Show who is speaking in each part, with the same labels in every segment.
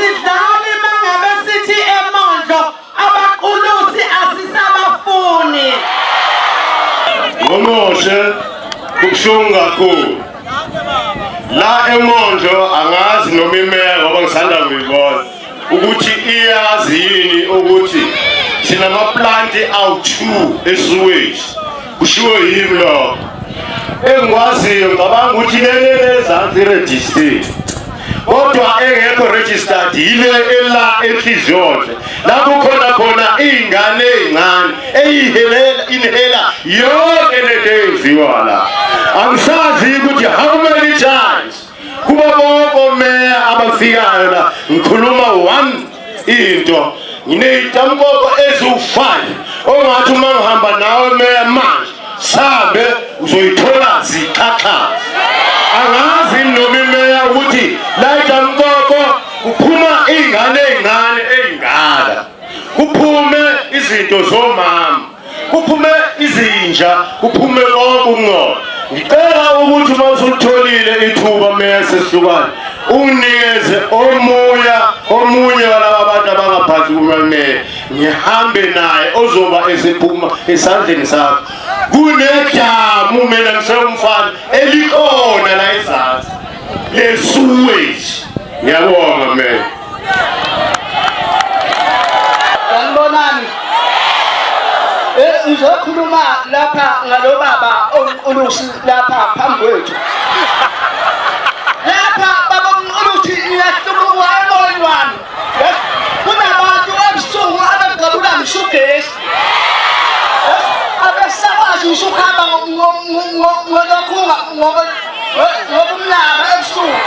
Speaker 1: Asidlali mangabe sithi eMondlo abaqulusi asisabafuni.
Speaker 2: Ngomoshe kubuhlungu kakhulu la eMondlo, angazi noma imeya ngoba ngisanda kuyibona ukuthi iyazi yini ukuthi sinamaplanti awu-2 e-sewage. Kushiwo yimi lokho engikwaziyo. Ngicabanga ukuthi lele ezansi i-registered, kodwa engekho registered yile ela enhliziyonhle la kukhona khona iy'ngane ey'ncane eyihelela inhela yonke lento eyenziwa la. Angisazi ukuthi how many times kubo bonke omeya abafikayo la ngikhuluma one into. Nginey'tamkoko eziwu-5 ongathi uma ngihamba nawe meya manje sambe uzoyithola ziqhaqhaza. Angazi noma imeya ukuthi la itamkoko kuphuma iy'ngane ey'ncane ey'ngaka, kuphume izinto zomama, kuphume izinja, kuphume konke ukungcola. Ngicela ukuthi uma usutholile ithuba, meya sesihlukane, unginikeze omuya omunye walaba bantu abangaphansi kukameya, ngihambe naye ozoba esephuma esandleni sakho. Kunedamu, mina ngisewumfana, elikhona la ezansi le-sewage. Ngiyabonga, meya.
Speaker 3: Sanibonani. Ngizokhuluma lapha ngalo baba omqulusi lapha phambi kwethu. Lapha baba omqulusi ngiyahlubuka emoyeni wami. Yes, kunabantu ebusuku abagqabula ngisho ugesi. Yes, abesakwazi ngisho ukuhamba ngolokhu ngobumnyama ebusuku.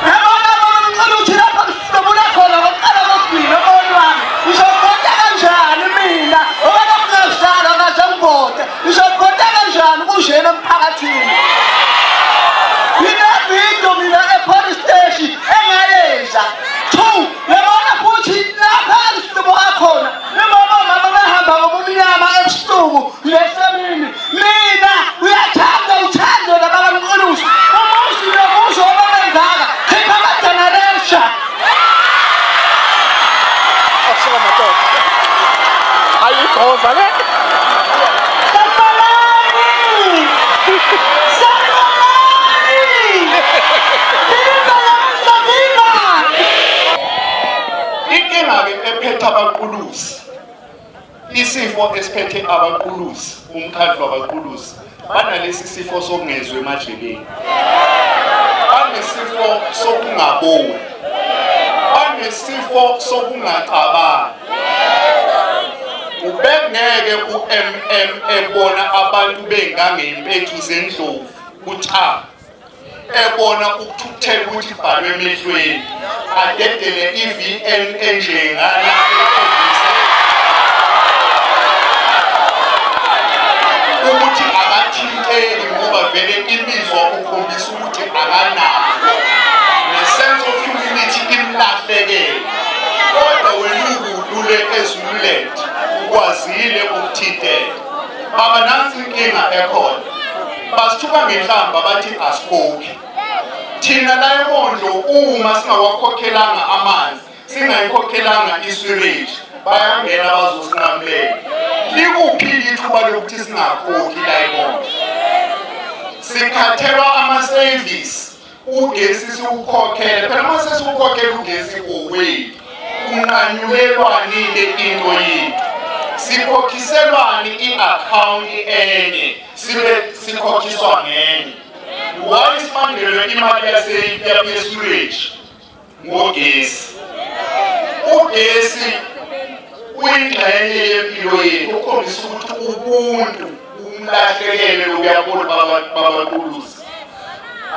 Speaker 3: Yabona baba omqulusi lapha ngihlubula khona ngokuqala kokugcina emoyeni wami. Ngizovota kanjani mina? Ngoba lokungazalwa kaze ngivote. Ngizovota kanjani kunjena emphakathini? Ngine-video mina e-police station engayenza. Two, yabona futhi lapha engihlubuka khona njengoba omama behamba ngobumnyama ebusuku nesemini. Mina uyathanda uthando labakamqulusi. Umuzi nomuzi obabengaka khipha amajeneresha.
Speaker 4: Asuka madoda. Ayikhoza le.
Speaker 1: Sanibonani! Sanibonani! Viva la viva!
Speaker 5: Inkinga-ke ephethe abaqulusi, isifo esiphethe abaqulusi, umkhandlu wabaqulusi, banalesi sifo sokungezwa emadlebeni, banesifo sokungaboni, banesifo sokungacabangi. Ubengeke u-MM ebona abantu bengangey'mpethu zendlovu kutha ebona ukuthukuthela ukuthi ibhalwe emehlweni, adedele i-VN enjengana ekhombisa ukuthi akathinteki, ngoba vele imizwa ukhombisa ukuthi akanayo ne-sense of humility imlahlekele. Kodwa wena ukudlule eZululand, ukwazile ukuthinteka baba. Nansi inkinga ekhona, basithuka ngenhlamba, bathi asikhokhi thina la eMondlo. Uma singawakhokhelanga amanzi, singayikhokhelanga i-sewerage, bayangena bazosinqamulela. Likuphi ithuba lokuthi singakhokhi la eMondlo? Sikhathelwa ama-service. Ugesi siwukhokhele phela. Uma sesiwukhokhele ugesi owethu, kunqanyulelwani-ke into yethu? Sikhokhiselwani i-akhawunti enye sibe sikhokhiswa ngenye? Why sibangelwe imali yase-sewerage ngogesi? Ugesi uyingxenye yempilo yethu, ukhombisa ukuthi ubuntu umlahlekele lokuyabona babaqulusi.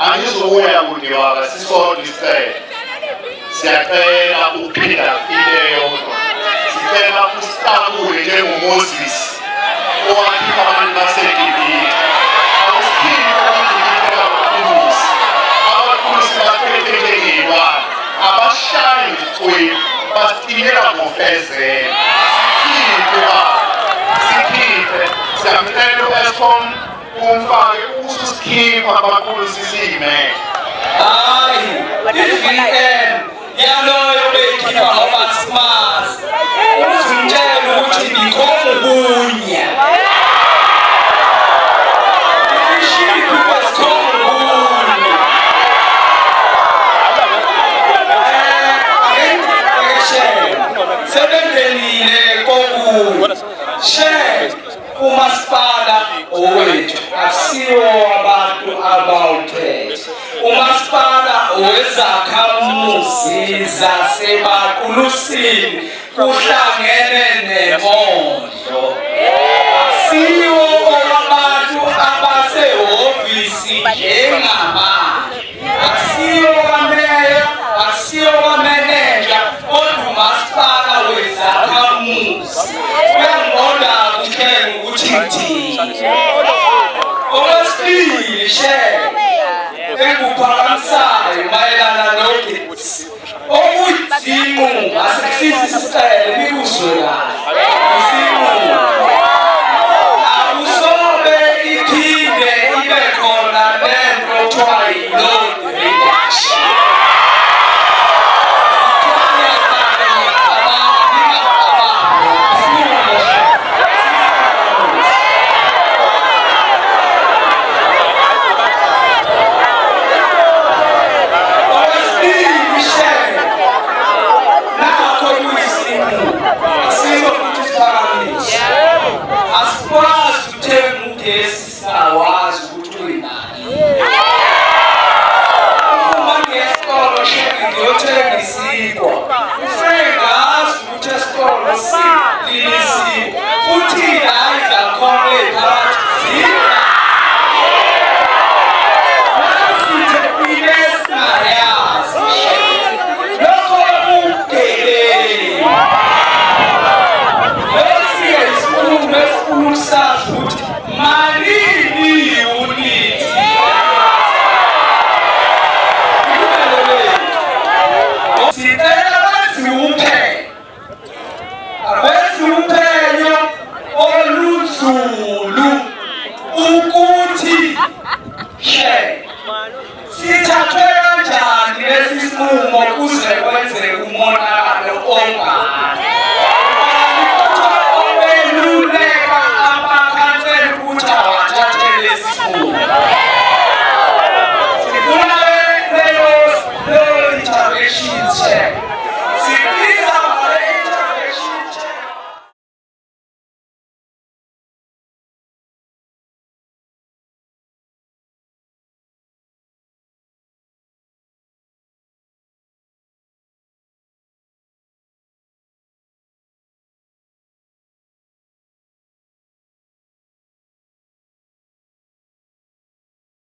Speaker 5: Angizukuya kude baba, sisodwa isicelo. Siyacela ukuphinda into eyodwa, sicela usitakule njengoMoses owakhipha abantu baseGibhithe. Awusikhiphe abagibhithe abaqulusi. Abaqulusi baphethe njengey'lwane, abashayi ngicwini, basitimela ngofezela. Sikhiphe baba, sikhiphe. Siyamcela u-Eskom umfake ususikhipha abaqulusi siyimele.
Speaker 6: Hayi, i-VN yaloyo. Ngunya. She was called Ngunya. Sebengenile kokunye. She umasipala owethu akusiwo abantu abawuphethe. Umasipala wezakhamuzi zaseBaqulusini kuhlangene neMondlo. Akusiwo owabantu abasehhovisi njengamanje. Akusiwo kameya, akusiwo kamenenja, kodwa umasipala wezakhamuzi. Uyangibona kuhle ukuthi ngithini. Okwesibili she enguphakamisayo mayelana nogesi okuyisinqumo asikusizi isicelo nikuzwe kahle isinqumo akusobe iphinde ibe khona lento kuthiwa yi-load reduction. Okwesibili she nakho kuyisinqumo asikho futhi isiphakamiso asikwazi ukuthenga ugesi singawazi ukuthi uyimali. Uma ngiye esitolo shenge ngiyothenga isinkwa kufanele ngazi ukuthi esitolo silini isinkwa futhi la izakhona ey'phakathi zinga nasithe inesingayazi lokho kubugebengu. Lesi-ke isikhulumo esifuna ukusazi ukuthi malini i-unit. Ilungelo lethu. Sicela kwenziwe uphenyo. Akwenziwe uphenyo olunzulu ukuthi she sithathwe kanjani lesi sinqumo kuze kwenzeke umonakalo ongaka.